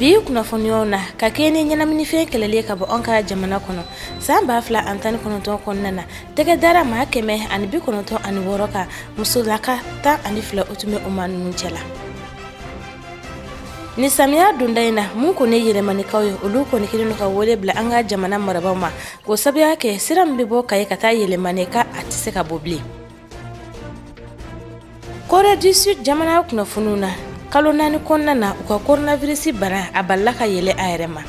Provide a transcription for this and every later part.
Bi kunnafoniyaw na, ka kɛɲɛ ni ɲɛnaminifɛn kɛlɛli ye ka bɔ an ka jamana kɔnɔ san 2019 kɔnɔna na, tɛgɛ dara maa 196 kan, musolaka 12, o tun bɛ o maa ninnu cɛ la. Ni samiya donda in na, mun kɔni ye yɛlɛmanikaw ye, olu kɔni kɛlen don ka wele bila an ka jamana marabaaw ma k'o sababuya kɛ sira min bɛ bɔ Kayi ka taa Yɛlɛmani, ka a tɛ se ka bɔ bilen. Corée du Sud jamana kunnafoniw na, kalo 4 kɔnɔna na, u ka coronavirus bana, a balila ka yɛlɛ a yɛrɛ ma.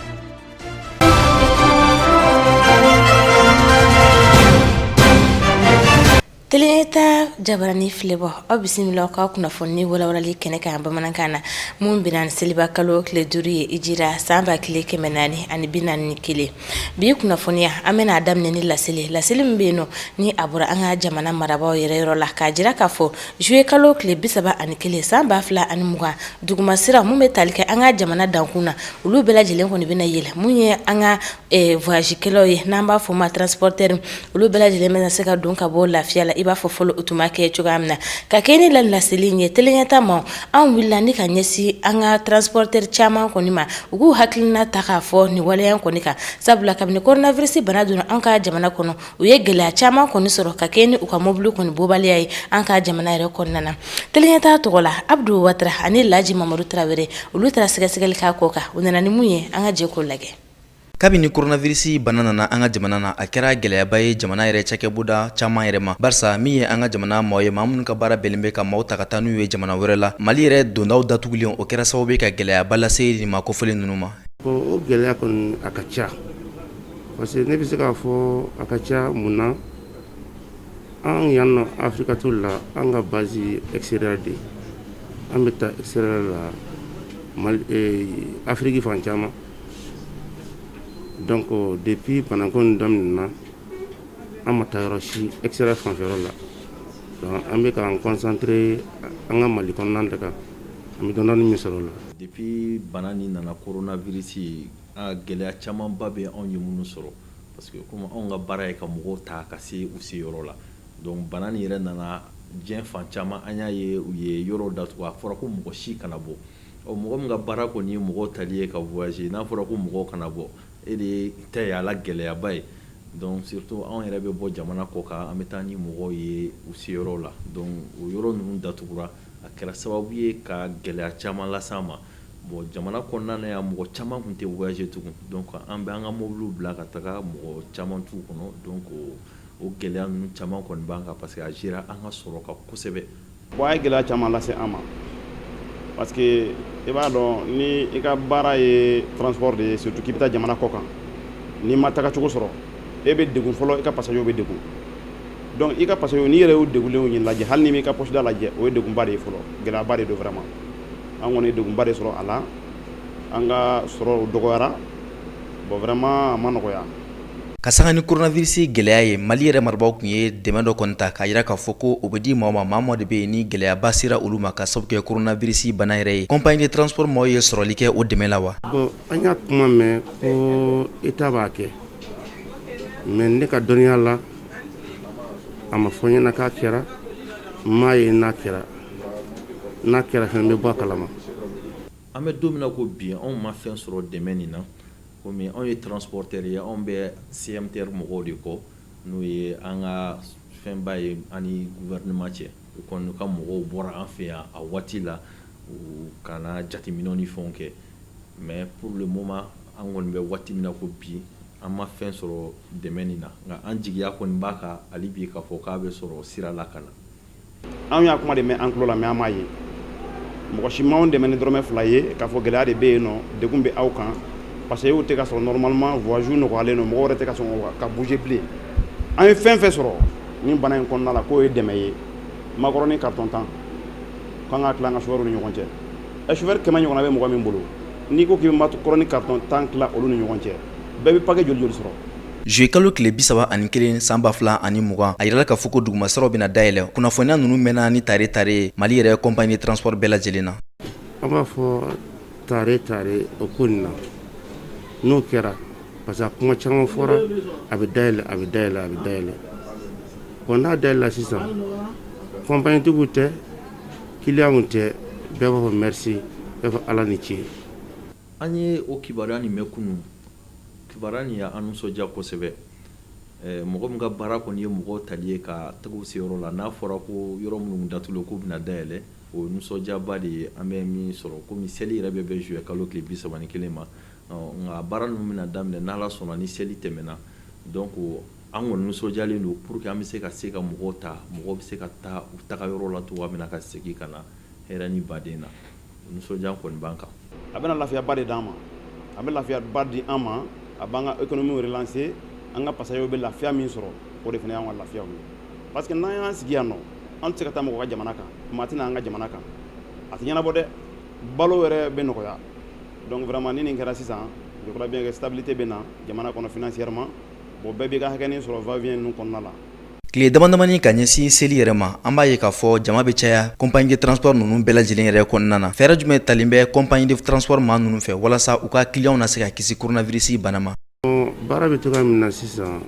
Télé Ɲɛta jabarani filɛbɔ, aw bisimila aw ka kunnafoni walawalali kɛnɛ kan bamanankan na, mun bɛnna ni seliba kalo tile 5 ye, hijira san 1441. Bi kunnafoniya, an bɛna a daminɛ ni laseli, laseli min bɛ yen nɔ ni a bɔra an ka jamana marabaaw yɛrɛ yɔrɔ la, k'a jira k'a fɔ juillet kalo tile 31 san 2020, duguma sira mun bɛ tali kɛ an ka jamana dankun na, olu bɛɛ lajɛlen kɔni bɛna yɛlɛ. Mun ye an ka voyagekɛlaw ye, n'an b'a fɔ ma transporteur, olu bɛɛ lajɛlen bɛna se ka don ka bɔ lafiya la, i b'a fɔ fɔlɔ u tun b'a kɛ cogoya min na. Ka kɛɲɛ ni la laseli in ye, Télé Ɲɛta ma, anw wulila ni ka ɲɛsin an ka transporteur caman kɔni ma, u k'u hakilina ta k'a fɔ nin waleya kɔni kan, sabula kabini coronavirus bana donna an ka jamana kɔnɔ, u ye gɛlɛya caman kɔni sɔrɔ ka kɛɲɛ ni u ka mobili kɔni bɔbaliya ye an ka jamana yɛrɛ kɔnɔna na. Télé Ɲɛta tɔgɔ la, Abdu Watara ani Laji Mamadu Tarawele, olu taara sɛgɛsɛgɛli k'a ko kan. U nana ni mun ye, an ka jɛ k'o lajɛ. Kabini coronavirus bana nana an ka jamana na, a kɛra gɛlɛyaba ye jamana yɛrɛ cakɛbonda caman yɛrɛ ma, barisa min ye an ka jamana maaw ye, maa minnu ka baara bɛnnen bɛ ka maaw ta ka taa n'u ye jamana wɛrɛ la, Mali yɛrɛ dondaw datugulen, o kɛra sababu ye ka gɛlɛyaba lase nin maa kofɔlen ninnu ma. Bon, o gɛlɛya kɔni, a ka ca, parce que ne bɛ se k'a fɔ a ka ca. Mun na? An yan nɔ, Africa Tour la, an ka base extérieur de, an bɛ taa extérieur la, Mali, Afrique fan caman. Donc depuis banako in daminɛna, an ma taa yɔrɔ si extérieur fanfɛyɔrɔ la. Donc an bɛ k'an concentrer an ka Mali kɔnɔna de kan, an bɛ dɔɔnin min sɔrɔ o la. Depuis bana nin nana, coronavirus, a gɛlɛya camanba bɛ anw ye minnu sɔrɔ, parce que komi anw ka baara ye ka mɔgɔw ta ka se u seyɔrɔ la. Donc bana nin yɛrɛ nana diɲɛ fan caman, an y'a ye u ye yɔrɔ datugu, a fɔra ko mɔgɔ si kana bɔ. Ɔ, mɔgɔ min ka baara kɔni ye mɔgɔw tali ye ka voyager, n'a fɔra ko mɔgɔw kana bɔ, e de ta ye a la gɛlɛyaba ye. Donc surtout anw yɛrɛ bɛ bɔ jamana kɔ kan, an bɛ taa ni mɔgɔw ye u seyɔrɔ la. Donc o yɔrɔ ninnu datugura, a kɛra sababu ye ka gɛlɛya caman las'an ma. Bon, jamana kɔnɔna na yan, mɔgɔ caman tun tɛ voyager tugun. Donc an bɛ an ka mobiliw bila ka taga, mɔgɔ caman t'u kɔnɔ. Donc o gɛlɛya ninnu caman kɔni b'an kan, parce que a gérera an ka sɔrɔ kan kosɛbɛ. Bon, a ye gɛlɛya caman lase an ma, parce que i b'a dɔn, ni i ka baara ye transport de ye, surtout k'i bɛ taa jamana kɔ kan, n'i ma tagacogo sɔrɔ, e bɛ degun fɔlɔ, i ka passager bɛ degun. Donc i ka passager, n'i yɛrɛ y'u degunlenw ye lajɛ, hali n'i m'i ka poche da lajɛ, o ye degunba de ye fɔlɔ, gɛlɛyaba de don vraiment. An kɔni ye degunba de sɔrɔ a la, an ka sɔrɔ dɔgɔyara. Bon, vraiment, a ma nɔgɔya. Ka sanga ni coronavirus gɛlɛya ye, Mali yɛrɛ marabaaw tun ye dɛmɛ dɔ kɔni ta k'a jira k'a fɔ ko o bɛ di maaw ma, maa maa de bɛ yen ni gɛlɛyaba sera olu ma ka sababu kɛ coronavirus bana yɛrɛ ye. Compagnie de transport maaw ye sɔrɔli kɛ o dɛmɛ la wa? Bon, an y'a kuma mɛn ko État b'a kɛ, mais ne ka dɔnniya la, a ma fɔ n ɲɛna k'a kɛra. N m'a ye n'a kɛra. N'a kɛra fɛnɛ, n bɛ bɔ a kalama. An bɛ don min na ko bi, anw ma fɛn sɔrɔ dɛmɛ nin na. Komi anw ye transporteur ye, anw bɛ CMTR mɔgɔw de kɔ, n'o ye an ka fɛnba ye ani gouvernement cɛ. U kɔni ka mɔgɔw bɔra an fɛ yan a waati la, u kana jateminɛw ni fɛnw kɛ, mais pour le moment, an kɔni bɛ waati min na ko bi, an ma fɛn sɔrɔ dɛmɛ nin na. Nka an jigiya kɔni b'a kan hali bi k'a fɔ k'a bɛ sɔrɔ sira la ka na. Anw y'a kuma de mɛn an tulo la, mais an m'a ye. Mɔgɔ si m'anw dɛmɛ ni dɔrɔmɛ 2 ye k'a fɔ gɛlɛya de bɛ yen nɔ, degun bɛ aw kan, parce que e tɛ ka sɔrɔ normalement, voyage nɔgɔyalen don, mɔgɔ wɛrɛ tɛ ka sɔn ka bouger bilen. An ye fɛn fɛn sɔrɔ nin bana in kɔnɔna la, k'o ye dɛmɛ ye, macaroni carton 10, k'an ka tila an ka chauffeur ni ɲɔgɔn cɛ. Ɛ, chauffeur 100 ɲɔgɔnna bɛ mɔgɔ min bolo, n'i ko k'i bɛ macaroni carton 10 tila olu ni ɲɔgɔn cɛ, bɛɛ bɛ paquet joli joli sɔrɔ? Juillet kalo tile 31 san 2020, a yirala k'a fɔ ko dugumasiraw bɛna dayɛlɛ. Kunnafoniya ninnu mɛnna ni tare tare ye Mali yɛrɛ compagnie de transport bɛɛ lajɛlen na. An b'a fɔ tare tare o ko nin na, n'o kɛra, parce que a kuma caman fɔra, a bɛ dayɛlɛ, a bɛ dayɛlɛ, a bɛ dayɛlɛ. Bon, n'a dayɛlɛla sisan, compagnie tigiw tɛ, client tɛ, bɛɛ b'a fɔ merci, bɛɛ b'a fɔ Ala ni ce. An ye o kibaruya nin mɛn kunun. Kibaruya nin y'an nisɔndiya kosɛbɛ. Mɔgɔ min ka baara kɔni ye mɔgɔw tali ye ka taga u se yɔrɔ la, n'a fɔra ko yɔrɔ minnu datugulen k'u bɛna dayɛlɛ, o ye nisɔndiyaba de ye. An bɛ min sɔrɔ komi seli yɛrɛ bɛ bɛn juillet kalo tile 31 ma, nka baara ninnu bɛna daminɛ n'Ala sɔnna ni seli tɛmɛna. Donc an kɔni nisɔndiyalen don pour que an bɛ se ka mɔgɔw ta, mɔgɔw bɛ se ka taa u taga yɔrɔ la cogoya min na ka segin ka na hɛrɛ ni baden na. Nisɔndiya kɔni b'an kan. A bɛna lafiyaba de d'an ma, a bɛ lafiyaba di an ma, a b'an ka économie relancer, an ka passagers bɛ lafiya min sɔrɔ, o de fana y'an ka lafiya ye. Parce que n'an y'an sigi yan nɔ, an tɛ se ka taa mɔgɔ ka jamana kan, maa tɛna an ka jamana kan, a tɛ ɲɛnabɔ dɛ, balo yɛrɛ bɛ nɔgɔya. Donc vraiment ni nin kɛra sisan, je crois bien que stabilité bɛ na jamana kɔnɔ financièrement. Bon, bɛɛ b'i ka hakɛnin sɔrɔ va-et-vient ninnu kɔnɔna la. Tile damadamani ka ɲɛsin seli yɛrɛ ma, an b'a ye k'a fɔ jama bɛ caya compagnie de transport ninnu bɛɛ lajɛlen yɛrɛ kɔnɔna na. Fɛɛrɛ jumɛn talen bɛ compagnie de transport maa ninnu fɛ walasa u ka clients na se ka kisi coronavirus bana ma? Baara bɛ cogoya min na sisan,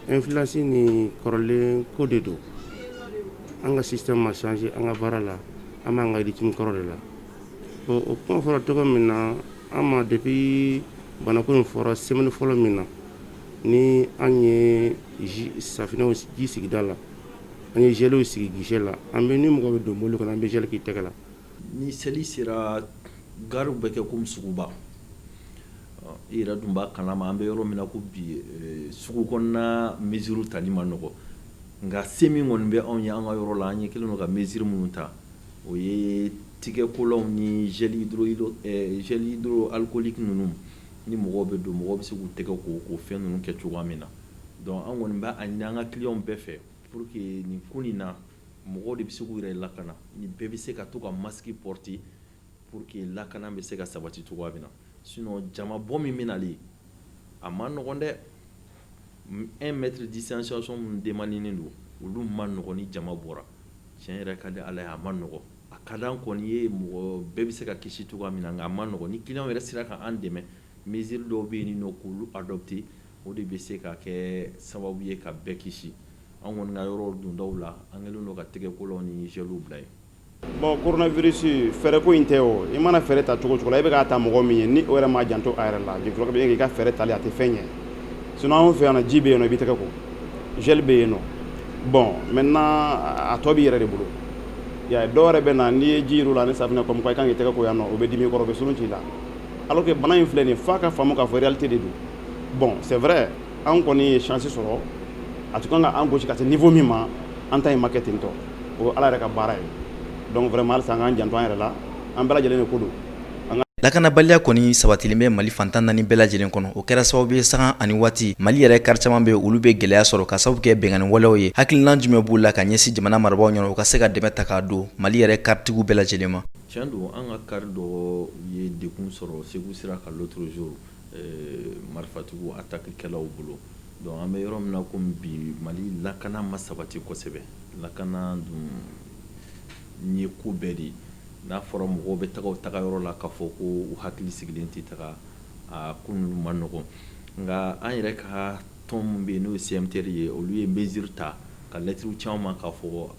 influence ni kɔrɔlen ko de don. An ka système ma changer, an ka baara la, an b'an ka rythme kɔrɔ de la. Bon, o kuma fɔra cogo min na an ma, depuis banako in fɔra semaine fɔlɔ min na, ni an ye safinɛw ji sigida la, an ye gelw sigi guichet la, an bɛ ni mɔgɔ bɛ don mobili kɔnɔ, an bɛ gel k'i tɛgɛ la. Ni seli sera, garew bɛ kɛ komi suguba. I yɛrɛ dun b'a kalama, an bɛ yɔrɔ min na ko bi, sugu kɔnɔna mesure tali ma nɔgɔ. Nka se min kɔni bɛ anw ye an ka yɔrɔ la, an ye kɛlen don ka mesure minnu ta, o ye tigɛkolaw ni gel hydroalcoolique ninnu. Ni mɔgɔw bɛ don, mɔgɔw bɛ se k'u tɛgɛ ko k'o fɛn ninnu kɛ cogoya min na. Donc an kɔni b'a ɲini an ka clients bɛɛ fɛ pour que nin ko nin na, mɔgɔw de bɛ se k'u yɛrɛ lakana, ni bɛɛ bɛ se ka to ka masque porter pour que lakana bɛ se ka sabati cogoya min na. Sinon jama bɔ min bɛ nalen, a ma nɔgɔn dɛ. 1 mètre distanciation minnu demandé don, olu ma nɔgɔn ni jama bɔra. Tiɲɛ yɛrɛ ka di Ala ye, a ma nɔgɔn. A ka d'an kɔni ye mɔgɔ bɛɛ bɛ se ka kisi cogoya min na, nka a ma nɔgɔn. Ni clients yɛrɛ sera ka an dɛmɛ, mesure dɔw bɛ yen nɔ k'olu adopter, o de bɛ se ka kɛ sababu ye ka bɛɛ kisi. An kɔni ka yɔrɔ dondaw la, an kɛlen don ka tɛgɛkolaw ni gelw bila yen. Bon, coronavirus, fɛɛrɛ ko in tɛ o. I mana fɛɛrɛ ta cogo cogo la, i bɛ k'a ta mɔgɔ min ye, ni o yɛrɛ m'a janto a yɛrɛ la, je crois bien i ka fɛɛrɛ tali a tɛ fɛn ɲɛ. Sinon anw fɛ yan nɔ, ji bɛ yen nɔ, i b'i tɛgɛ ko, gel bɛ yen nɔ. Bon, maintenant a tɔ b'i yɛrɛ de bolo. Ya dɔw yɛrɛ bɛ na, n'i ye ji yir'u la ni safunɛ comme quoi i kan k'i tɛgɛ ko yan nɔ, o bɛ dimi i kɔrɔ, o bɛ surun ci la. Alors que bana in filɛ nin ye, f'a ka faamu k'a fɔ réalité de don. Bon, c'est vrai, an kɔni ye chance sɔrɔ, a tun kan ka an gosi ka se niveau min ma, an ta in ma kɛ ten tɔ. O ye Ala yɛrɛ ka baara ye. Donc vraiment halisa an k'an janto an yɛrɛ la, an bɛɛ lajɛlen de ko don. Lakanabaliya kɔni sabatilen bɛ Mali fan 14 bɛɛ lajɛlen kɔnɔ. O kɛra sababu ye sanga ani waati Mali yɛrɛ kari caman bɛ, olu bɛ gɛlɛya sɔrɔ ka sababu kɛ binkanni walew ye. Hakilina jumɛn b'u la ka ɲɛsin jamana marabaaw ɲɛna, u ka se ka dɛmɛ ta k'a don Mali yɛrɛ karitigiw bɛɛ lajɛlen ma? Tiɲɛ don, an ka kari dɔ ye degun sɔrɔ Segu sira kan l'autre jour, marifatigiw attaque kɛlaw bolo. Donc an bɛ yɔrɔ min na komi bi, Mali lakana ma sabati kosɛbɛ. Lakana dun ye ko bɛɛ de ye. N'a fɔra mɔgɔw bɛ taga u taga yɔrɔ la k'a fɔ ko u hakili sigilen tɛ taga, a ko ninnu ma nɔgɔn. Nka an yɛrɛ ka tɔn min bɛ yen, n'o ye CMTR ye, olu ye mesure ta ka lettre ci anw ma k'a fɔ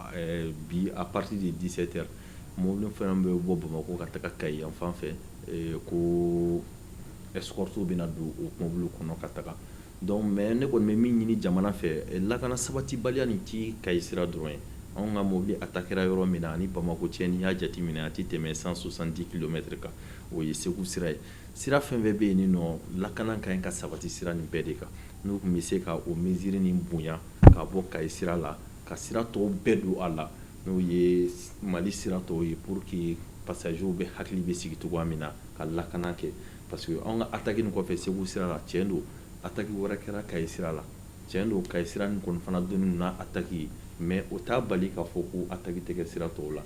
bi, à partir de 17 heures, mobili fɛn bɛ bɔ Bamakɔ ka taga Kayi yan fan fɛ, ko escorte bɛna don o mobili kɔnɔ ka taga. Donc mais ne kɔni bɛ min ɲini jamana fɛ, lakana sabatibaliya nin ti Kayi sira dɔrɔn ye. Anw ka mobili attaquera yɔrɔ min na, ani Bamakɔ cɛ, n'i y'a jateminɛ, a tɛ tɛmɛ 170 kilomètres kan, o ye Segu sira ye. Sira fɛn fɛn bɛ yen nin nɔ, lakana ka ɲi ka sabati sira nin bɛɛ de kan. N'u tun bɛ se ka o mesure nin bonya ka bɔ Kayi sira la ka sira tɔw bɛɛ don a la, n'o ye Mali sira tɔw ye, pour que passagers bɛ hakili bɛ sigi cogoya min na ka lakana kɛ. Parce que anw ka attaque nin kɔfɛ Segu sira la, tiɲɛ don, attaque wɛrɛ kɛra Kayi sira la. Tiɲɛ don, Kayi sira nin kɔni fana donni n'a attaque ye, mais o t'a bali k'a fɔ ko attaque tɛ kɛ sira tɔw la.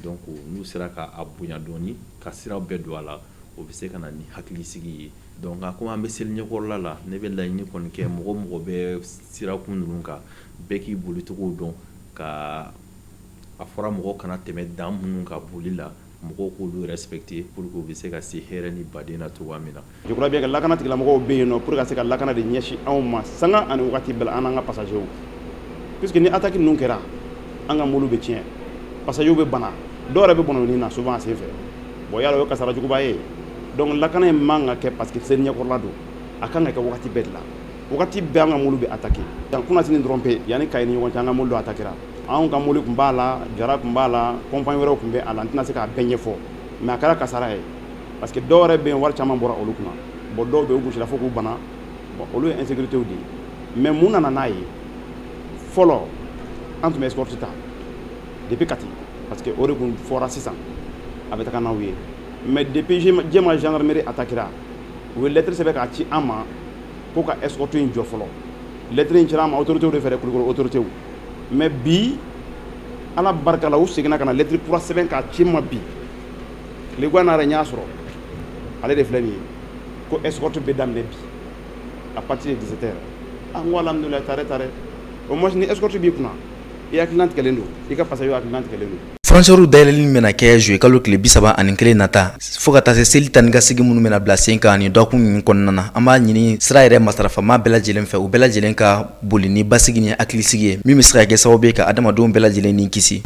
Donc n'u sera k'a bonya dɔɔni ka sira bɛɛ don a la, o bɛ se ka na ni hakilisigi ye. Donc nka komi an bɛ seli ɲɛkɔrɔla la, ne bɛ laɲini kɔni kɛ, mɔgɔ mɔgɔ bɛ sirakun ninnu kan, bɛɛ k'i bolicogo dɔn. Ka a fɔra mɔgɔ kana tɛmɛ dan minnu ka boli la, mɔgɔw k'olu respecter pour que u bɛ se ka se hɛrɛ ni baden na cogoya min na. Je crois bien que lakana tigilamɔgɔw bɛ yen nɔ pour ka se ka lakana de ɲɛsin anw ma sanga ani wagati bɛɛ, an n'an ka passagers, puisque ni attaque ninnu kɛra, an ka mobili bɛ tiɲɛ, passagers bɛ bana, dɔw yɛrɛ bɛ bɔnɛ nin na souvent a sen fɛ. Bon, yala o ye kasara juguba ye. Donc lakana in man ka kɛ parce que seli ɲɛkɔrɔla don, a kan ka kɛ wagati bɛɛ de la. Wagati bɛɛ an ka mobili bɛ attaquer. Yan kunasini dɔrɔn pe, yanni Kayi ni ɲɔgɔn cɛ, an ka mobili dɔ attaquera. Anw ka mobili tun b'a la, Jara tun b'a la, compagnie wɛrɛw tun bɛ a la, n tɛna se k'a bɛɛ ɲɛfɔ, mais a kɛra kasara ye parce que dɔw yɛrɛ bɛ yen, wari caman bɔra olu kunna. Bon, dɔw bɛ yen, u gosira fo k'u bana. Bon, olu ye insécurité de ye. Mais mun nana n'a ye? Fɔlɔ, an tun bɛ escorte ta depuis Kati, parce que o de tun fɔra sisan a bɛ taga n'aw ye. Mais depuis Jɛma gendarmerie attaquera, u ye lettre sɛbɛn k'a ci an ma ko ka escorte in jɔ fɔlɔ. Lettre in cira an ma autorité de fɛ dɛ, Kulukɔrɔ autorité. Mais bi, Ala barika la, u seginna ka na lettre kura sɛbɛn k'a ci n ma bi tilegan na yɛrɛ, n y'a sɔrɔ, ale de filɛ nin ye, ko escorte bɛ daminɛ bi à partir de 17 heures. Ah, n ko alhamdulilayi, tare tare, au moins ni escorte b'i kunna, i hakilina tigɛlen don, i ka passager hakilina tigɛlen don. Frontière dayɛlɛli bɛna kɛ juillet kalo tile 31 nata, fo ka taa se seli tan ni ka segin minnu bɛna bila sen kan nin dɔgɔkun min kɔnɔna na. An b'a ɲini sira yɛrɛ masarafama bɛɛ lajɛlen fɛ, u bɛɛ lajɛlen ka boli ni basigi ni hakilisigi ye, min bɛ se ka kɛ sababu ye ka adamadenw bɛɛ lajɛlen ni kisi.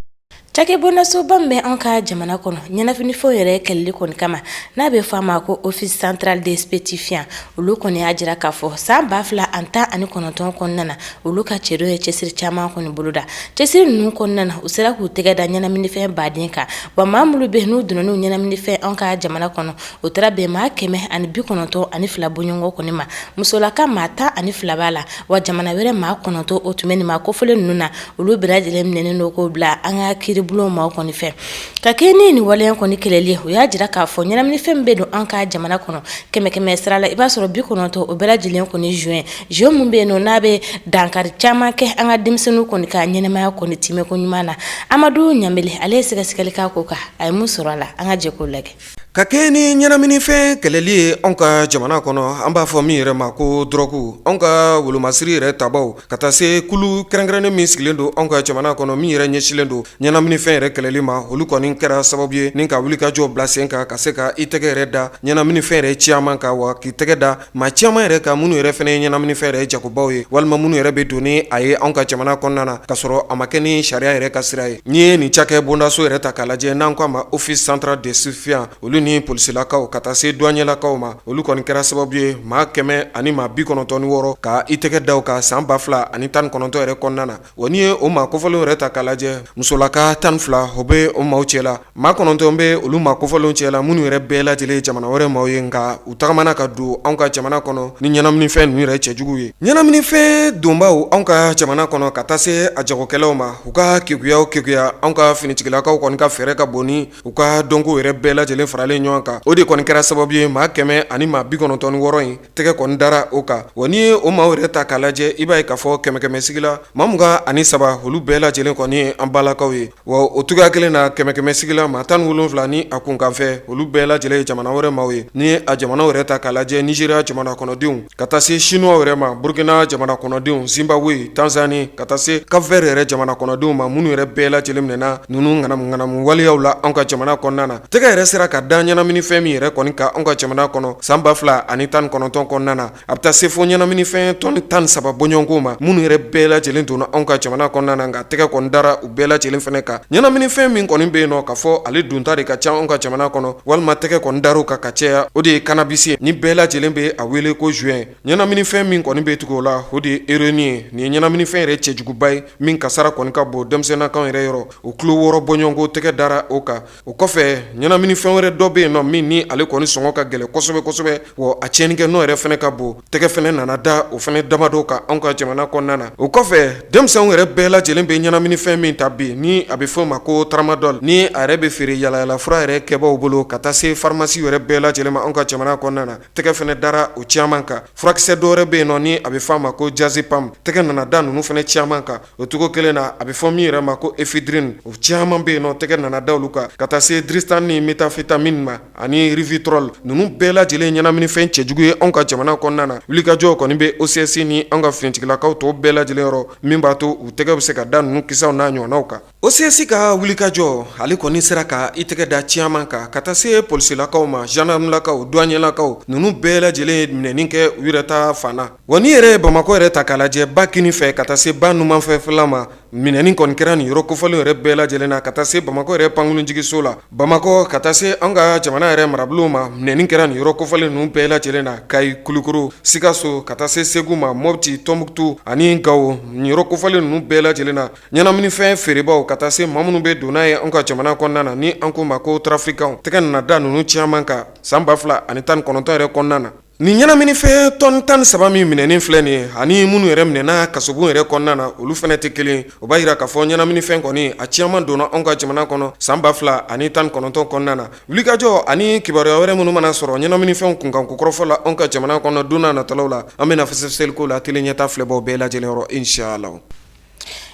Cakɛbondasoba min bɛ an ka jamana kɔnɔ ɲɛnafinifɛnw yɛrɛ kɛlɛli kɔni kama, n'a bɛ fɔ a ma ko Office central des stupéfiants, olu kɔni y'a jira k'a fɔ san 2019 kɔnɔna na, olu ka cɛdenw ye cɛsiri caman kɔni boloda. Cɛsiri ninnu kɔnɔna na, u sera k'u tɛgɛ da ɲɛnaminifɛn baden kan. Wa maa minnu bɛ n'u donna n'u ɲɛnaminifɛn an ka jamana kɔnɔ, o taara bɛn maa 192 bɔɲɔgɔnko kɔni ma. Musolaka maa 12 b'a la, wa jamana wɛrɛ maa 9 o tun bɛ nin maa kofɔlen ninnu na. Olu bɛɛ lajɛlen minɛnen don k'o bila an ka kiiribulon maaw kɔni fɛ. Ka kɛ ni nin waleya kɔni kɛlɛli ye, u y'a jira k'a fɔ ɲɛnaminifɛn bɛ don an ka jamana kɔnɔ, kɛmɛ kɛmɛ sira la, i b'a sɔrɔ 90 o bɛɛ lajɛlen kɔni joint joint min bɛ yen nɔ, n'a bɛ dankari caman kɛ an ka denmisɛnninw kɔni ka ɲɛnamaya kɔni timɛko ɲuman na. Amadu Ɲanbele, ale ye sɛgɛsɛgɛli k'a ko kan, a ye mun sɔrɔ a la? An ka jɛ k'o lajɛ. Ka kɛ ni ɲɛnaminifɛn kɛlɛli ye anw ka jamana kɔnɔ, an b'a fɔ min yɛrɛ ma ko dɔrɔgu, anw ka wolomasiri yɛrɛ tabaw, ka taa se kulu kɛrɛnkɛrɛnnen min sigilen don anw ka jamana kɔnɔ, min yɛrɛ ɲɛsilen don ɲɛnaminifɛn yɛrɛ kɛlɛli ma, olu kɔni kɛra sababu ye ni ka wulikajɔ bila sen kan ka se ka i tɛgɛ yɛrɛ da ɲɛnaminifɛn yɛrɛ caman kan, wa k'i tɛgɛ da maa caman yɛrɛ kan minnu yɛrɛ fana ye ɲɛnaminifɛn yɛrɛ jagobaw ye, walima minnu yɛrɛ bɛ don ni a ye anw ka jamana kɔnɔna na ka sɔrɔ a ma kɛ ni sariya yɛrɛ ka sira ye. N'i ye nin cakɛ bondaso yɛrɛ ta k'a lajɛ, n'an ko a ma Office central des stupéfiants, olu ni polisilakaw ka taa se duwanyelakaw ma, olu kɔni kɛra sababu ye maa 196 ka i tɛgɛ da u kan san 2019 yɛrɛ kɔnɔna na. Wa n'i ye o maa kofɔlenw yɛrɛ ta k'a lajɛ, musolaka 12 o bɛ o maaw cɛ la, maa 9 bɛ olu maa kofɔlenw cɛ la, minnu yɛrɛ bɛɛ lajɛlen ye jamana wɛrɛ maaw ye, nka u tagamana ka don anw ka jamana kɔnɔ ni ɲɛnaminifɛn ninnu yɛrɛ cɛjugu ye. Ɲɛnaminifɛn donbaw anw ka jamana kɔnɔ ka taa se a jagokɛlaw ma, u ka keguya o keguya, anw ka finitigilakaw kɔni ka fɛɛrɛ ka bon ni u ka dɔnko yɛrɛ bɛɛ lajɛlen faralen ɲɔgɔn kan. O de kɔni kɛra sababu ye maa 196 in tɛgɛ kɔni dara o kan. Wa n'i ye o maaw yɛrɛ ta k'a lajɛ, i b'a ye k'a fɔ kɛmɛ kɛmɛ sigi la, maa 23, olu bɛɛ lajɛlen kɔni ye an balakaw ye. Wa o cogoya kelen na, kɛmɛ kɛmɛ sigi la, maa 17 ni a kunkanfɛ, olu bɛɛ lajɛlen ye jamana wɛrɛ maaw ye. N'i ye a jamanaw yɛrɛ ta k'a lajɛ, Nizeriya jamana kɔnɔdenw, ka taa se Chinois yɛrɛ ma, Burkina jamana kɔnɔdenw, Zimbabwe, Tanzanie, ka taa se Cap-Vert yɛrɛ jamana kɔnɔdenw ma, minnu yɛrɛ bɛɛ lajɛlen minɛna ninnu ŋanamu waleyaw la anw ka jamana kɔnɔna na. Tɛgɛ yɛrɛ sera ka da ɲɛnaminifɛn min yɛrɛ kɔni kan anw ka jamana kɔnɔ san 2019 kɔnɔna na, a bɛ taa se fo ɲɛnaminifɛn tɔni 13 bɔɲɔgɔnko ma, minnu yɛrɛ bɛɛ lajɛlen donna anw ka jamana kɔnɔna na, nka tɛgɛ kɔni dara u bɛɛ lajɛlen fana kan. Ɲɛnaminifɛn min kɔni bɛ yen nɔ k'a fɔ ale donta de ka ca anw ka jamana kɔnɔ, walima tɛgɛ kɔni dar'o kan ka caya, o de ye cannabis ye, ni bɛɛ lajɛlen bɛ a wele ko joint. Ɲɛnaminifɛn min kɔni bɛ tugu o la, o de ye héroïne ye. Nin ye ɲɛnaminifɛn yɛrɛ cɛjuguba ye min kasara kɔni ka bon denmisɛnninakaw yɛrɛ yɔrɔ, o kilo 6 bɔɲɔgɔnko tɛgɛ dara o kan. O kɔfɛ, ɲɛnaminifɛn wɛrɛ dɔ bɛ yen nɔ min ni ale kɔni sɔngɔ ka gɛlɛn kosɛbɛ kosɛbɛ, wa a tiɲɛnikɛ nɔ yɛrɛ fana ka bon, tɛgɛ fana nana da o fana damadɔ kan anw ka jamana kɔnɔna na. O kɔfɛ, denmisɛnw yɛrɛ bɛɛ lajɛlen bɛ ɲɛnaminifɛn min ta bi, ni a bɛ fɔ o ma ko tramadol, ni a yɛrɛ bɛ feere yalayalafura yɛrɛ kɛbaw bolo ka taa se farimasi yɛrɛ bɛɛ lajɛlen ma anw ka jamana kɔnɔna na, tɛgɛ fana dara o caman kan. Furakisɛ dɔ wɛrɛ bɛ yen nɔ ni a bɛ fɔ a ma ko diazépam, tɛgɛ nana da ninnu fana caman kan. O cogo kelen na, a bɛ fɔ min yɛrɛ ma ko ephedrine, o caman bɛ yen nɔ, tɛgɛ nana da olu kan, ka taa se Dristan ni méthamphétamine ma ani Rivotril. Ninnu bɛɛ lajɛlen ɲɛnaminifɛn cɛjugu ye anw ka jamana kɔnɔna na. Wulikajɔ kɔni bɛ OCS ni anw ka finitigilakaw tɔw bɛɛ lajɛlen yɔrɔ, min b'a to u tɛgɛ bɛ se ka da ninnu kisɛw n'a ɲɔgɔnnaw kan. OCS ka wulikajɔ, ale kɔni sera ka i tɛgɛ da caman kan ka taa se polisilakaw ma, gendarmelakaw, douanier-lakaw, ninnu bɛɛ lajɛlen ye minɛni kɛ u yɛrɛ ta fan na. Wa n'i yɛrɛ ye Bamakɔ yɛrɛ ta k'a lajɛ, ba kinin fɛ ka taa se ba numanfɛfɛla ma, minɛni kɔni kɛra nin yɔrɔ kofɔlen yɛrɛ bɛɛ lajɛlen na ka taa se Bamakɔ yɛrɛ pankurunjigiso la, Bamakɔ ka taa se an ka jamana yɛrɛ marabolo ma, minɛni kɛra nin yɔrɔ kofɔlen ninnu bɛɛ lajɛlen na, Kayi, Kulukoro, Sikaso ka taa se Segu ma, Mɔti, Tɔnbukutu ani Gawo, nin yɔrɔ kofɔlen ninnu bɛɛ lajɛlen na. Ɲɛnaminifɛn feerebaaw ka taa se maa minnu bɛ don n'a ye an ka jamana kɔnɔna na ni an ko ma ko trafiquants, tɛgɛ nana da ninnu caman kan san 2019 yɛrɛ kɔnɔna na. Nin ɲɛnaminifɛn tɔni 13 min minɛnen filɛ nin ye ani minnu yɛrɛ minɛna kasobon yɛrɛ kɔnɔna na, olu fana tɛ kelen. O b'a jira k'a fɔ ɲɛnaminifɛn kɔni a caman donna an ka jamana kɔnɔ san 2019 kɔnɔna na. Wulikajɔ ani kibaruya wɛrɛ minnu mana sɔrɔ ɲɛnaminifɛnw kunkanko kɔrɔfɔ la an ka jamana kɔnɔ don nataw la, an bɛna fɛsɛfɛsɛli k'o la Tele Ɲɛta filɛbaw bɛɛ lajɛlen yɔrɔ inshallah.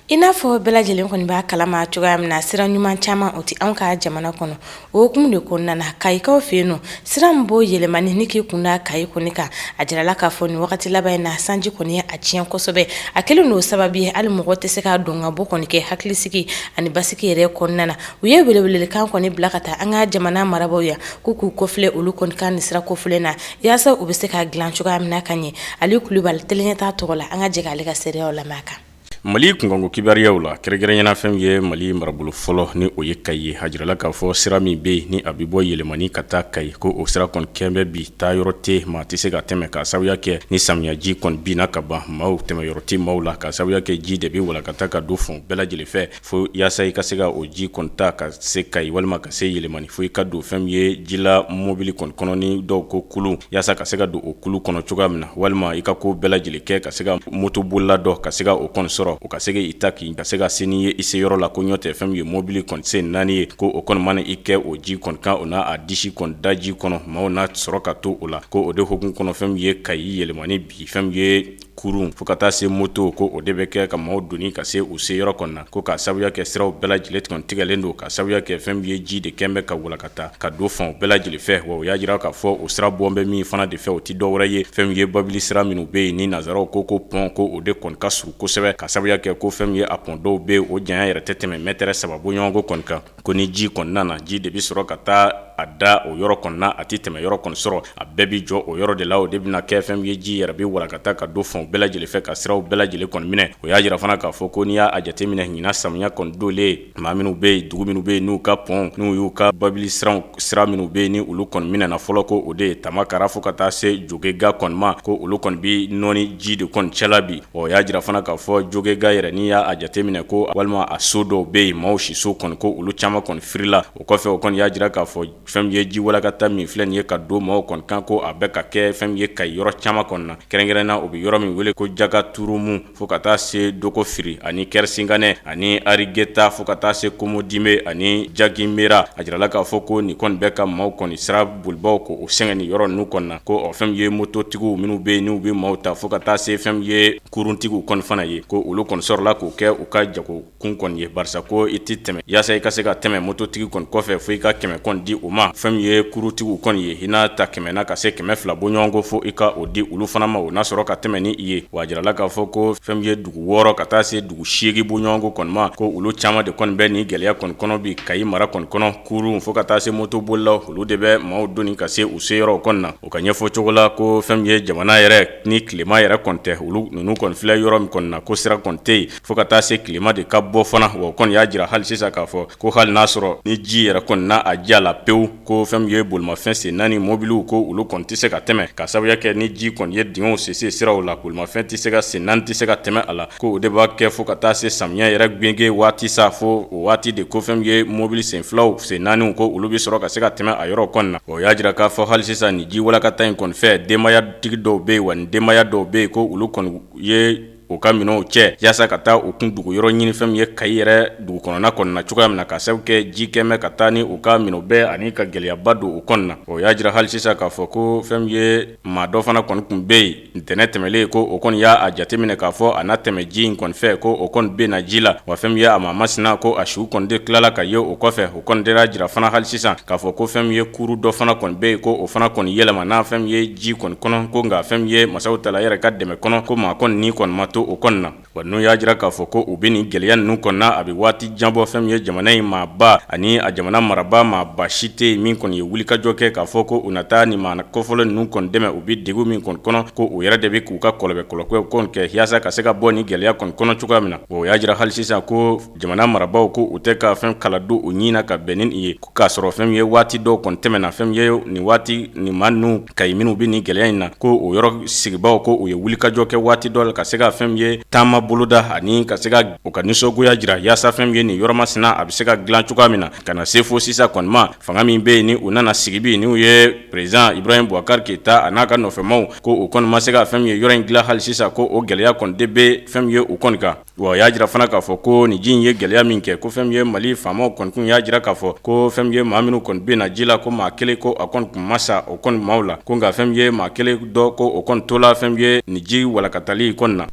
I n'a fɔ bɛɛ lajɛlen kɔni b'a kalama cogoya min na, sira ɲuman caman o tɛ anw ka jamana kɔnɔ. O hukumu de kɔnɔna na, Kayikaw fɛ yen nɔ, sira min bɔ Yɛlɛmani ni k'i kunda Kayi kɔni kan, a jirala k'a fɔ nin wagati laban in na, sanji kɔni ye a tiɲɛ kosɛbɛ. A kɛlen don sababu ye hali mɔgɔ tɛ se ka don ka bɔ kɔni kɛ hakilisigi ani basigi yɛrɛ kɔnɔna na. U ye welewelekan kɔni bila ka taa an ka jamana marabaaw ya k'u k'u kɔfilɛ olu kɔni ka nin sira kofɔlen na, yaasa u bɛ se ka dilan cogoya min na ka ɲɛ. Ali Kulubali, Tele Ɲɛta tɔgɔ la, an ka jɛ k'ale ka seereyaw lamɛn a kan. Mali kunkanko kibaruyaw la, kɛrɛnkɛrɛnyana fɛn min ye Mali marabolo fɔlɔ ni o ye Kayi ye, a jirala k'a fɔ sira min bɛ yen ni a bɛ bɔ Yɛlɛmani ka taa Kayi, ko o sira kɔni kɛn bɛ bi taa yɔrɔ tɛ, maa tɛ se ka tɛmɛ k'a sababuya kɛ ni samiyaji kɔni binna ka ban, maaw tɛmɛyɔrɔ tɛ maaw la k'a sababuya kɛ ji de bɛ walankata ka don fan bɛɛ lajɛlen fɛ. Fo yaasa i ka se ka o ji kɔni ta ka se Kayi walima ka se Yɛlɛmani, fo i ka don fɛn min ye jila mobili kɔni kɔnɔ ni dɔw ko kulun, yaasa ka se ka don o kulu kɔnɔ cogoya min na, walima i ka ko bɛɛ lajɛlen kɛ ka se ka motobolila dɔ ka se ka o kɔni sɔrɔ, o ka se i ta k'i ka se ka se n'i ye i se yɔrɔ la, ko ɲɔ tɛ fɛn min ye mobili kɔni sen naani ye, ko o kɔni mana i kɛ o ji kɔni kan, o n'a a disi kɔni da ji kɔnɔ, maaw na sɔrɔ ka to o la. Ko o de hukumu kɔnɔ, fɛn min ye Kayi Yɛlɛmani bi, fɛn min ye kurun fo ka taa se moto, ko o de bɛ kɛ ka maaw doni ka se u se yɔrɔ kɔni na, ko k'a sababuya kɛ siraw bɛɛ lajɛlen kɔni tigɛlen don, k'a sababuya kɛ fɛn min ye ji de kɛn bɛ ka walankata ka don fan bɛɛ lajɛlen fɛ. Wa o y'a jira k'a fɔ o sira bɔn bɛ min fana de fɛ, o tɛ dɔwɛrɛ ye fɛn min ye babili sira minnu bɛ yen ni nansaraw ko pont, ko o de kɔni ka surun kosɛbɛ, k'a sababuya kɛ ko fɛn min ye a pont dɔw bɛ yen, o janya yɛrɛ tɛ tɛmɛ mɛtɛrɛ 3 bɔɲɔgɔnko kɔni kan. Ko ni ji kɔni nana, ji de bɛ sɔrɔ ka taa a da o yɔrɔ kɔni na, a tɛ tɛmɛ yɔrɔ kɔni sɔrɔ, a bɛɛ bɛ jɔ o yɔrɔ de la. O de bɛna kɛ fɛn min ye ji yɛrɛ bɛ walankata ka don fan bɛɛ lajɛlen fɛ ka siraw bɛɛ lajɛlen kɔni minɛ. O y'a jira fana k'a fɔ ko n'i y'a jateminɛ ɲinan samiya kɔni donlen, maa minnu bɛ yen, dugu minnu bɛ yen n'u ka pont, n'u y'u ka babili sira minnu bɛ yen ni olu kɔni minɛna fɔlɔ, ko o de ye Tamakara fo ka taa se Jogega kɔni ma, ko olu kɔni bɛ nɔɔni ji de kɔni cɛla bi. O y'a jira fana k'a fɔ Jogega yɛrɛ, n'i y'a jateminɛ ko walima a so dɔw bɛ yen, maaw siso kɔni, ko olu caman kɔni firila. O kɔfɛ, o kɔni y'a jira k'a fɔ fɛn min ye ji walakata min filɛ nin ye ka don maaw kɔni kan, ko a bɛ ka kɛ fɛn min ye Kayi yɔrɔ caman kɔni na, kɛrɛnkɛrɛn na o bɛ yɔrɔ min wele ko Jagaturumu fo ka taa se Dogofiri ani Kɛrisinkanɛ ani Arigeta fo ka taa se Komodime ani Jagimera. A jirala k'a fɔ ko nin kɔni bɛ ka maaw kɔni sira bolibaw ko o sɛgɛn nin yɔrɔ ninnu kɔni na, ko fɛn min ye mototigiw minnu bɛ yen n'u bɛ maaw ta fo ka taa se fɛn min ye kuruntigiw kɔni fana ye, ko olu kɔni sɔrɔla k'o kɛ u ka jago kun kɔni ye, barisa ko i tɛ tɛmɛ yaasa i ka se ka tɛmɛ mototigi kɔni kɔfɛ fo i ka 100 kɔni di o ma. Fɛn min ye kuruntigiw kɔni ye, i n'a ta 100 na ka se 200 bɔɲɔgɔnko fo i ka o di olu fana ma, o n'a sɔrɔ ka tɛmɛ ni i ye. Wa a jirala k'a fɔ ko fɛn min ye dugu 6 ka taa se dugu 8 bɔɲɔgɔnko kɔni ma, ko olu caman de kɔni bɛ nin gɛlɛya kɔni kɔnɔ bi Kayi mara kɔni kɔnɔ. Kurun fo ka taa se motobolilaw, olu de bɛ maaw doni ka se u se yɔrɔw kɔni na. U ka ɲɛfɔ cogo la, ko fɛn min ye jamana yɛrɛ ni tilema yɛrɛ kɔni tɛ, olu ninnu kɔni filɛ yɔrɔ min kɔni na, ko sira kɔni tɛ yen fo ka taa se tilema de ka bɔ fana. Wa o kɔni y'a jira hali sisan k'a fɔ ko hali n'a sɔrɔ ni ji yɛrɛ kɔni n'a a jala pewu, ko fɛn min ye bolimafɛn sen naani mobiliw, ko olu kɔni tɛ se ka tɛmɛ, k'a sababuya kɛ ni ji kɔni ye dingɛw sen siraw la, bolimafɛn tɛ se ka sen naani tɛ se ka tɛmɛ a la, ko o de b'a kɛ fo ka taa se samiya yɛrɛ genge waati sa, fo o waati de ko fɛn min ye mobili sen filaw sen naaniw, ko olu bɛ sɔrɔ ka se ka tɛmɛ a yɔrɔ kɔni na. O y'a jira k'a fɔ hali sisan nin ji walakata in kɔni fɛ, denbayatigi dɔw bɛ yen wa ni denbaya dɔw bɛ yen, ko olu kɔni ye u ka minɛnw cɛ yaasa ka taa u kun dugu yɔrɔ ɲini fɛn min ye Kayi yɛrɛ dugu kɔnɔna kɔni na cogoya min na, ka sababu kɛ ji kɛmɛ ka taa ni u ka minɛnw bɛɛ ani ka gɛlɛyaba don u kɔni na. O y'a jira hali sisan k'a fɔ ko fɛn min ye maa dɔ fana kɔni tun bɛ yen ntɛnɛn tɛmɛlen, ko o kɔni y'a jateminɛ k'a fɔ a na tɛmɛ ji in kɔni fɛ, ko o kɔni bɛ na ji la. Wa fɛn min ye a maa masina, ko a su kɔni de tilala ka ye o kɔfɛ. O kɔni de y'a jira fana hali sisan k'a fɔ ko fɛn min ye kuru dɔ fana kɔni bɛ yen, ko o fana kɔni yɛlɛmana fɛn min ye ji kɔni kɔnɔ, ko nka fɛn min ye masaw tala yɛrɛ ka dɛmɛ kɔnɔ, ko maa kɔni ni kɔni ma to. to o kɔni na. Wa n'u y'a jira k'a fɔ ko u bɛ nin gɛlɛya ninnu kɔnɔna, a bɛ waati jan bɔ. Fɛn min ye jamana in maaba ani a jamana marabaa maaba si tɛ yen min kɔni ye wulikajɔ kɛ k'a fɔ ko u na taa nin maa kofɔlen ninnu kɔni dɛmɛ. U bɛ degun min kɔni kɔnɔ, ko u yɛrɛ de bɛ k'u ka kɔlɔbɛ kɔlɔbɛ kɔni kɛ yaasa ka se ka bɔ nin gɛlɛya kɔni kɔnɔ cogoya min na. O y'a jira hali sisan ko jamana marabaaw ko u tɛ ka fɛn kala don u ɲin na ka bɛn ni nin ye, k'a sɔrɔ fɛn min ye waati dɔw kɔni tɛmɛna, fɛn min ye nin waati nin maa ninnu Kayi minnu bɛ nin gɛlɛya in na, ko o yɔrɔ sigibaaw ko u ye wulikajɔ kɛ waati dɔ la ka se ka fɛn min ye taama boloda ani ka se ka u ka nisɔngoya jira yaasa fɛn min ye nin yɔrɔ masina a bɛ se ka dilan cogoya min na. Ka na se fo sisan kɔni ma, fanga min bɛ yen ni u nana sigi bi, n'u ye président Ibrahim Boubacar Keita a n'a ka nɔfɛmaw, ko u kɔni ma se ka fɛn min ye yɔrɔ in dilan hali sisan, ko o gɛlɛya kɔni de bɛ fɛn min ye u kɔni kan. Wa y'a jira fana k'a fɔ ko nin ji in ye gɛlɛya min kɛ, ko fɛn min ye Mali faamaw kɔni kun y'a jira k'a fɔ ko fɛn min ye maa minnu kɔni binna ji la, ko maa kelen ko a kɔni kun ma sa o kɔni maaw la, ko nka fɛn min ye maa kelen dɔ ko o kɔni tola fɛn min ye nin ji walakatali kɔni na.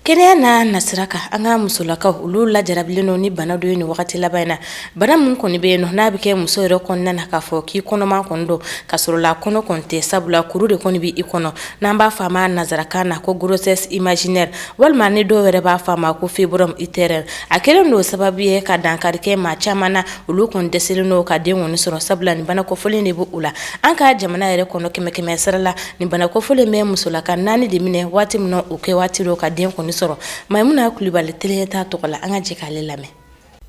Kɛnɛya n'a nasira kan, an ka musolakaw olu lajarabilen don ni bana dɔ ye nin wagati laban in na. Bana min kɔni bɛ yen nɔ, n'a bɛ kɛ muso yɛrɛ kɔnɔna na k'a fɔ k'i kɔnɔman kɔni don, ka sɔrɔ la kɔnɔ kɔni tɛ, sabula kuru de kɔni bɛ i kɔnɔ, n'an b'a fɔ a ma nansarakan na ko grossesse imaginaire, walima ni dɔw yɛrɛ b'a fɔ a ma ko fibrome utérin. A kɛlen don sababu ye ka dankari kɛ maa caman na, olu kɔni dɛsɛlen don ka den kɔni sɔrɔ, sabula nin bana kofɔlen de bɛ u la. An ka jamana yɛrɛ kɔnɔ, kɛmɛ kɛmɛ sara la, nin bana kofɔlen bɛ musolaka 4 de minɛ waati min na o kɛ waati don ka den kɔni sɔrɔ. Maimuna Kulibali teliya t'a tɔgɔ la, an ka jɛ k'ale lamɛn.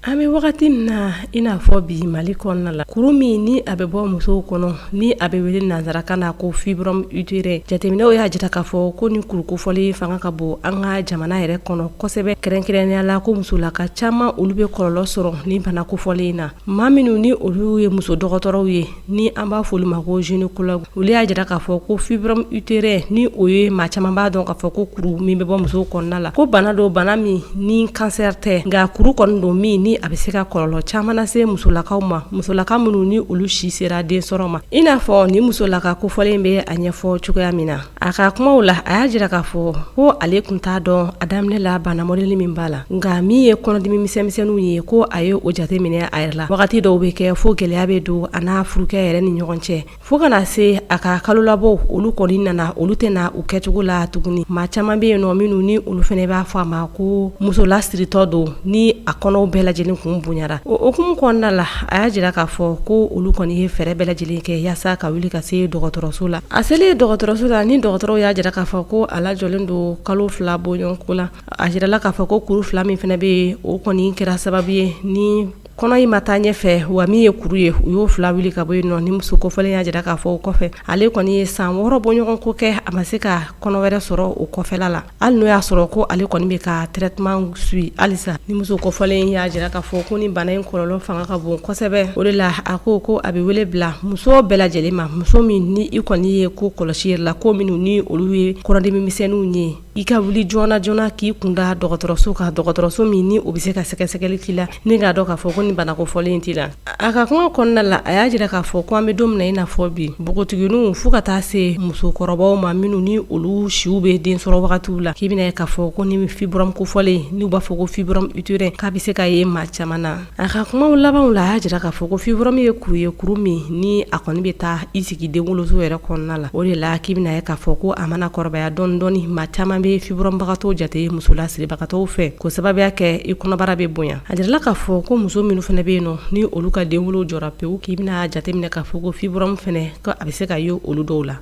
An bɛ wagati min na i n'a fɔ bi Mali kɔnɔna la, kuru min ni a bɛ bɔ musow kɔnɔ, ni a bɛ wele nansarakan na ko fibrome utérin, jateminɛw y'a jira k'a fɔ ko ni kuru kofɔlen fanga ka bon an ka jamana yɛrɛ kɔnɔ kosɛbɛ, kɛrɛnkɛrɛnnenya la ko musolaka caman olu bɛ kɔlɔlɔ sɔrɔ ni bana kofɔlen in na. Maa minnu ni olu ye muso dɔgɔtɔrɔw ye, ni an b'a fɔ olu ma ko gynécologue, olu y'a jira k'a fɔ ko fibrome utérin, ni o ye maa caman b'a dɔn k'a fɔ ko kuru min bɛ bɔ musow kɔnɔna la, ko bana don, bana min ni cancer tɛ, nka kuru kɔni don min ni a bɛ se ka kɔlɔlɔ caman lase musolakaw ma, musolaka minnu ni olu si sera den sɔrɔ ma. I n'a fɔ ni musolaka kofɔlen bɛ a ɲɛfɔ cogoya min na a ka kumaw la, a y'a jira k'a fɔ ko ale tun t'a dɔn a daminɛ la bana mɔdɛli min b'a la, nka min ye kɔnɔdimi misɛnmisɛnninw ye, ko a ye o jate minɛ a yɛrɛ la. Wagati dɔw bɛ kɛ fo gɛlɛya bɛ don a n'a furukɛ yɛrɛ ni ɲɔgɔn cɛ, fo ka na se a ka kalolabɔw olu kɔni nana, olu tɛ na u kɛcogo la tuguni. Maa caman bɛ yen nɔ minnu ni olu fana b'a fɔ a ma ko muso lasiritɔ don, ni a kɔnɔw bɛɛ lajɛlen kun bonyara. O hukumu kɔnɔna la, a y'a jira k'a fɔ ko olu kɔni ye fɛɛrɛ bɛɛ lajɛlen kɛ yaasa ka wuli ka se dɔgɔtɔrɔso la. A selen dɔgɔtɔrɔso la, ni dɔgɔtɔrɔw y'a jira k'a fɔ ko a lajɔlen don kalo 2 bɔɲɔgɔnko la. A jirala k'a fɔ ko kuru 2 min fana bɛ yen, o kɔni kɛra sababu ye ni kɔnɔ in ma taa ɲɛfɛ, wa min ye kuru ye, u y'o 2 wuli ka bɔ yen nɔ. Ni muso kofɔlen y'a jira k'a fɔ o kɔfɛ, ale kɔni ye san 6 bɔɲɔgɔnko kɛ, a ma se ka kɔnɔ wɛrɛ sɔrɔ o kɔfɛla la, hali n'o y'a sɔrɔ ko ale kɔni bɛ ka traitement suit halisa. Ni muso kofɔlen y'a jira k'a fɔ ko ni bana in kɔlɔlɔ fanga ka bon kosɛbɛ, o de la a ko ko a bɛ wele bila muso bɛɛ lajɛlen ma, muso min ni i kɔni ye ko kɔlɔsi yɛrɛ la, ko minnu ni olu ye kɔnɔdimi misɛnninw ye, i ka wuli joona joona k'i kunda dɔgɔtɔrɔso kan, dɔgɔtɔrɔso min ni o bɛ se ka sɛgɛsɛgɛli k'i la ni k'a dɔn k'a fɔ ko ni bana kofɔlen t'i la. A ka kuma kɔnɔna la, a y'a jira k'a fɔ ko an bɛ don min na i n'a fɔ bi, npogotigininw fo ka taa se musokɔrɔbaw ma minnu ni olu siw bɛ den sɔrɔ wagatiw la, k'i bɛna ye k'a fɔ ko ni fibrome kofɔlen, n'u b'a fɔ ko fibrome utérin, k'a bɛ se ka ye maa caman na. A ka kumaw labanw la, a y'a jira k'a fɔ ko fibrome ye kuru ye, kuru min ni a kɔni bɛ taa i sigi denwoloso yɛrɛ kɔnɔna la. O de la k'i bɛna ye k'a fɔ ko a mana kɔrɔbaya dɔɔni dɔɔni, maa caman bɛ fibromebagatɔw jate muso lasiribagatɔw fɛ, k'o sababuya kɛ i kɔnɔbara bɛ bonya. A jirala k'a fɔ ko muso minnu fana bɛ yen nɔ ni olu ka denwolo jɔra pewu, k'i bɛna jateminɛ k'a fɔ ko fibrome fana, ko a bɛ se ka ye olu dɔw la.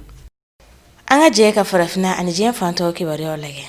An ka jɛ ka farafinna ani diɲɛ fan tɔw kibaruyaw lajɛ.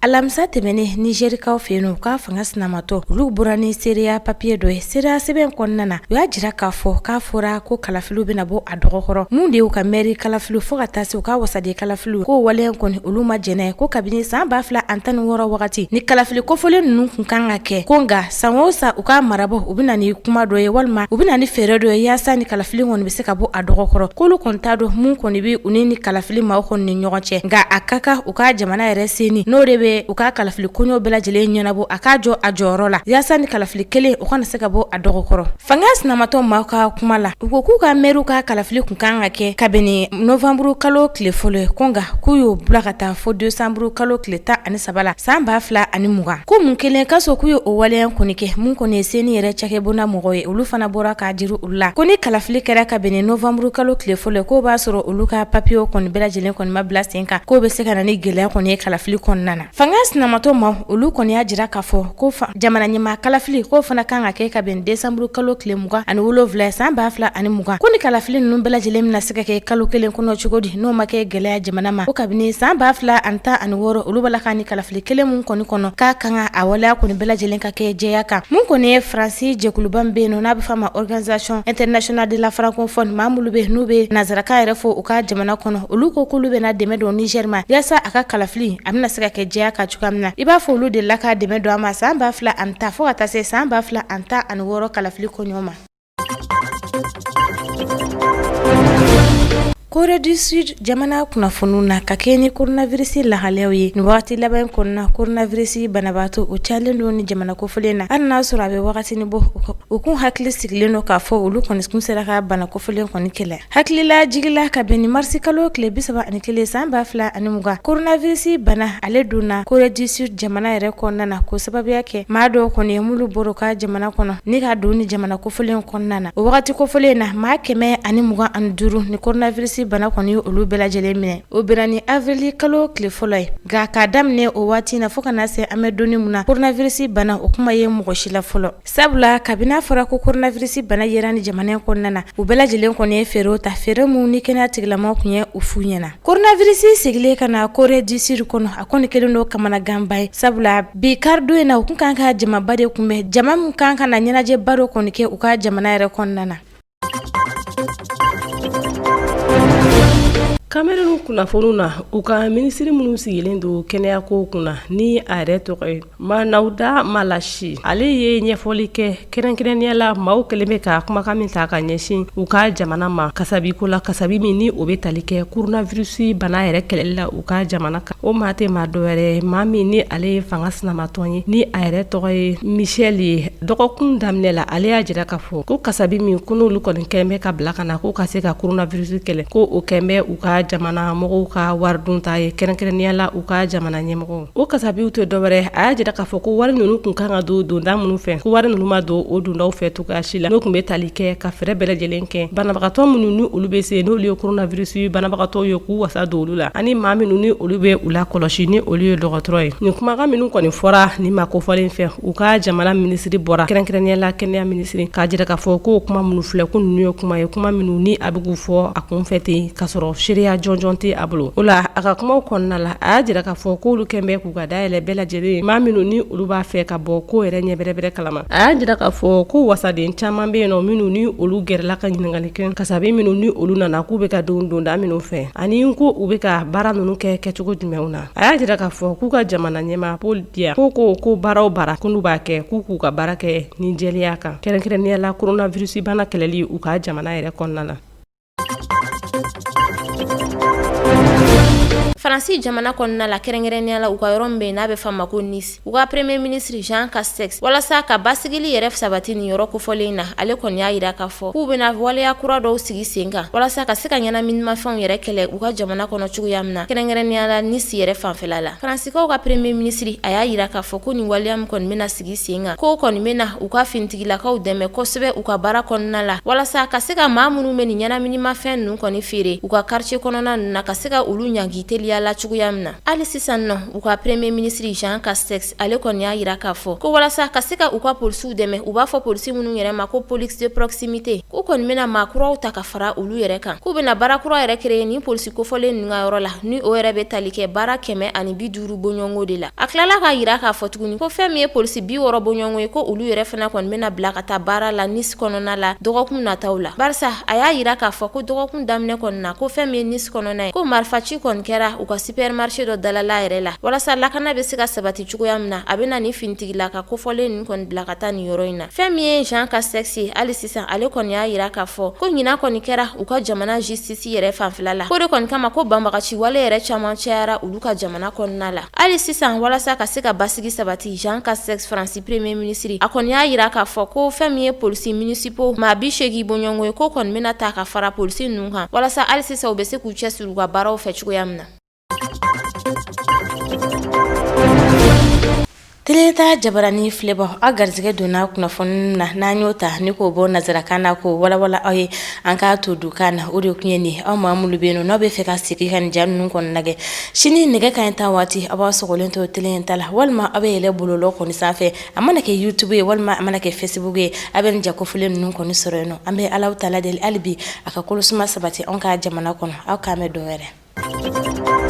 Alamisa tɛmɛnen, Nizɛrikaw fɛ yen, u ka fanga sinamatɔn olu bɔra ni seereya papiye dɔ ye. Seereya sɛbɛn kɔnɔna na, u y'a jira k'a fɔ k'a fɔra ko kalafiliw bɛna bɔ a dɔgɔkɔrɔ, mun de y'u ka mɛri kalafiliw fo ka taa se u ka wasaden kalafiliw, ko waleya kɔni olu ma jɛn n'a ye, ko kabini san 2016 wagati ni kalafili kofɔlen ninnu kun kan ka kɛ, ko nka san o san u ka marabaaw u bɛ na ni kuma dɔ ye walima u bɛ na ni fɛɛrɛ dɔ ye yaasa ni kalafili kɔni bɛ se ka bɔ a dɔgɔkɔrɔ, k'olu kɔni t'a dɔn mun kɔni bɛ u ni kalafili maaw kɔni ni ɲɔgɔn cɛ, nka a ka kan u ka jamana yɛrɛ CENI, n'o de bɛ bɛ u ka kalafili koɲɛw bɛɛ lajɛlen ɲɛnabɔ, a k'a jɔ a jɔyɔrɔ la yaasa ni kalafili kelen o kana se ka bɔ a dɔgɔkɔrɔ. Fanga sinamatɔn maaw ka kuma la, u ko k'u ka mɛriw ka kalafili kun kan ka kɛ kabini novanburu kalo tile fɔlɔ ye, ko nka k'u y'o bila ka taa fo desanburu kalo tile 13 la san 2020. Ko mun kelen ka so k'u ye o waleya kɔni kɛ, mun kɔni ye CENI yɛrɛ cakɛbonda mɔgɔw ye, olu fana bɔra k'a jira olu la ko ni kalafili kɛra kabini novanburu kalo tile fɔlɔ ye, k'o b'a sɔrɔ olu ka papiyew kɔni bɛɛ lajɛlen kɔni ma bila sen kan, k'o bɛ se ka na ni gɛlɛya kɔni ye kalafili kɔnɔna na. Fanga sinamatɔn maaw olu kɔni y'a jira k'a fɔ ko jamana ɲɛmaa kalafili k'o fana kan ka kɛ kabini desanburu kalo tile 27 san 2020. Ko ni kalafili ninnu bɛɛ lajɛlen bɛna se ka kɛ kalo kelen kɔnɔ cogo di, n'o ma kɛ gɛlɛya jamana ma? Ko kabini san 2016 olu b'a la ka ni kalafili kelen mun kɔni kɔnɔ k'a kan ka a waleya kɔni bɛɛ lajɛlen ka kɛ jɛya kan. Mun kɔni ye Faransi jɛkuluba min bɛ yen nɔ n'a bɛ f'a ma Organisation internationale de la francophonie, maa minnu bɛ n'u bɛ nansarakan yɛrɛ fɔ u ka jamana kɔnɔ, olu ko k'olu bɛna dɛmɛ don Niger ma yaasa a ka kalafili a bɛna se ka kɛ jɛya kan cogoya min na. I b'a fɔ olu delila ka dɛmɛ don a ma san 2010 fo ka taa se san 2016 kalafili koɲɛ ma. Corée du Sud jamana kunnafoniw na, ka kɛɲɛ ni coronavirus lahalayaw ye nin wagati laban in kɔnɔna, coronavirus banabaatɔ o cayalen don ni jamana kofɔlen na. Hali n'a sɔrɔ a bɛ wagatinin bɔ, u kun hakili sigilen don k'a fɔ olu kɔni kun sera ka bana kofɔlen kɔni kɛlɛ. Hakililajigin la, kabini marisi kalo tile 31 san 2020, coronavirus bana ale donna Corée du Sud jamana yɛrɛ kɔnɔna na, k'o sababuya kɛ maa dɔw kɔni ye minnu bɔra u ka jamana kɔnɔ ni ka don ni jamana kofɔlen kɔnɔna na. O wagati kofɔlen na, maa 125 ni coronavirus bana kɔni ye olu bɛɛ lajɛlen minɛ. O bɛnna ni avril kalo tile fɔlɔ ye. Nka k'a daminɛ o waati na fo ka na se an bɛ don min na, coronavirus bana o kuma ye mɔgɔ si la fɔlɔ. Sabula kabini a fɔra ko coronavirus bana yera ni jamana in kɔnɔna na, u bɛɛ lajɛlen kɔni ye fɛɛrɛw ta, fɛɛrɛ minnu ni kɛnɛya tigilamaaw tun ye u f'u ɲɛna. Coronavirus segilen ka na Corée du Sud kɔnɔ, a kɔni kɛlen don kamanaganba ye, sabula bi karidon in na, u kun kan ka jamaba de kunbɛn, jama min kan ka na ɲɛnajɛba dɔ kɔni kɛ u ka jamana yɛrɛ kɔnɔna na. Cameroun kunnafoniw na, u ka minisiri minnu sigilen don kɛnɛyako kunna ni a yɛrɛ tɔgɔ ye Manaouda Malachie, ale ye ɲɛfɔli kɛ kɛrɛnkɛrɛnnenya la maaw kɛlen bɛ ka kumakan min ta ka ɲɛsin u ka jamana ma kasabi ko la, kasabi min ni o bɛ tali kɛ coronavirus bana yɛrɛ kɛlɛli la u ka jamana kan. O maa tɛ maa dɔwɛrɛ ye, maa min ni ale ye fanga sinamatɔn ye ni a yɛrɛ tɔgɔ ye Michel ye. Dɔgɔkun daminɛ la, ale y'a jira k'a fɔ ko kasabi min ko n'olu kɔni kɛlen bɛ ka bila ka na ko ka se ka coronavirus kɛlɛ, ko o kɛlen bɛ u ka jamana mɔgɔw ka wari dunta ye, kɛrɛnkɛrɛnnenya la u ka jamana ɲɛmɔgɔw. O kasabiw tɛ dɔwɛrɛ, a y'a jira k'a fɔ ko wari ninnu tun kan ka don donda minnu fɛ, ko wari ninnu ma don o dondaw fɛ cogoya si la, n'o tun bɛ tali kɛ ka fɛɛrɛ bɛɛ lajɛlen kɛ banabagatɔ minnu ni olu bɛ se, n'olu ye coronavirus banabagatɔw ye, k'u wasa don olu la, ani maa minnu ni olu bɛ u lakɔlɔsi ni olu ye dɔgɔtɔrɔ ye. Nin kumakan minnu kɔni fɔra nin maa kofɔlen fɛ, u ka jamana minisiri bɔra, kɛrɛnkɛrɛnnenya la kɛnɛya minisiri, k'a jira k'a fɔ ko kuma minnu filɛ, ko ninnu ye kuma ye, kuma minnu ni a bɛ k'u fɔ a kun fɛ ten, k'a sɔrɔ seereya jɔnjɔn tɛ a bolo. O la, a ka kumaw kɔnɔna la, a y'a jira k'a fɔ k'olu kɛlen bɛ k'u ka da yɛlɛ bɛɛ lajɛlen, maa minnu ni olu b'a fɛ ka bɔ ko yɛrɛ ɲɛ bɛrɛbɛrɛ kalama. A y'a jira k'a fɔ ko wasaden caman bɛ yen nɔ minnu ni olu gɛrɛla ka ɲininkali kɛ kasabi minnu ni olu nana k'u bɛ ka don donda minnu fɛ, ani ko u bɛ ka baara ninnu kɛ kɛcogo jumɛnw na. A y'a jira k'a fɔ k'u ka jamana ɲɛmaa Paul Biya ko baara o baara ko n'u b'a kɛ, k'u k'u ka baara kɛ ni jɛlenya kan, kɛrɛnkɛrɛnnenya la coronavirus bana kɛlɛli u ka jamana yɛrɛ kɔnɔna na. Faransi jamana kɔnɔna la, kɛrɛnkɛrɛnnenya la u ka yɔrɔ min bɛ yen n'a bɛ f'a ma ko Nice, u ka premier ministre Jean Castex, walasa ka basigili yɛrɛ sabati nin yɔrɔ kofɔlen in na, ale kɔni y'a jira k'a fɔ k'u bɛna waleya kura dɔw sigi sen kan walasa ka se ka ɲɛnaminimafɛnw yɛrɛ kɛlɛ u ka jamana kɔnɔ cogoya min na, kɛrɛnkɛrɛnnenya la Nice yɛrɛ fanfɛla la. Faransikaw ka premier ministre a y'a jira k'a fɔ ko nin waleya min kɔni bɛna sigi sen kan, k'o kɔni bɛna u ka finitigilakaw dɛmɛ kosɛbɛ u ka baara kɔnɔna la, walasa ka se ka maa minnu bɛ nin ɲɛnaminimafɛn ninnu kɔni feere u ka quartier kɔnɔna ninnu na, ka se ka olu ɲangi teliya la cogoya min na. Hali sisan nɔ, u ka premier ministre Jean Castex ale kɔni y'a jira k'a fɔ ko walasa ka se ka u ka polisiw dɛmɛ, u b'a fɔ polisi minnu yɛrɛ ma ko police de proximité, k'u kɔni bɛna maa kuraw ta ka fara olu yɛrɛ kan, k'u bɛna baara kura yɛrɛ créer nin polisi kofɔlen ninnu ka yɔrɔ la, ni o yɛrɛ bɛ tali kɛ baara 150 bɔɲɔgɔnko de la. A tilala k'a jira k'a fɔ tuguni ko fɛn min ye polisi 60 bɔɲɔgɔnko ye, ko olu yɛrɛ fana kɔni bɛna bila ka taa baara la Nice kɔnɔna la dɔgɔkun nataw la, barisa a y'a jira k'a fɔ ko dɔgɔkun daminɛ kɔni na, ko fɛn min ye Nice kɔnɔna ye, ko marifaci kɔni kɛra. u ka supermarché dɔ dalala yɛrɛ la walasa lakana bɛ se ka sabati cogoya min na, a bɛna nin finitigilaka kofɔlen ninnu kɔni bila ka taa nin yɔrɔ in na. Fɛn min ye Jean Castex ye, hali sisan ale kɔni y'a jira k'a fɔ ko ɲinan kɔni kɛra u ka jamana justice yɛrɛ fanfɛla la, k'o de kɔni kama ko banbagaci wale yɛrɛ caman cayara olu ka jamana kɔnɔna la. Hali sisan walasa ka se ka basigi sabati, Jean Castex Faransi premier ministre, a kɔni y'a jira k'a fɔ ko fɛn min ye polisi municipaux maa 80 bɔɲɔgɔnko ye, k'o kɔni bɛna ta ka fara polisi ninnu kan walasa hali sisan u bɛ se k'u cɛsiri u ka baaraw fɛ cogoya min na. Tele ta jabarani filɛbaw, aw garisɛgɛ donna kunnafoni na, n'an y'o ta ni k'o bɔ nansarakan na k'o walawala aw ye, an k'a to dukan na. O de tun ye nin. Aw maa minnu bɛ yen n'aw bɛ fɛ ka segin ka nin ja ninnu kɔni lajɛ sini nɛgɛ kanɲɛ 10 waati, aw b'a sɔgɔlen to tele ta la, walima aw bɛ yɛlɛ bɔlɔlɔ kɔni sanfɛ, a mana kɛ YouTube ye walima a mana kɛ Facebook ye, a bɛ nin ja kofɔlen ninnu kɔni sɔrɔ yen nɔ. An bɛ Alahu taala deli hali bi a ka kolosuma sabati anw ka jamana kɔnɔ. Aw k'an bɛn don wɛrɛ.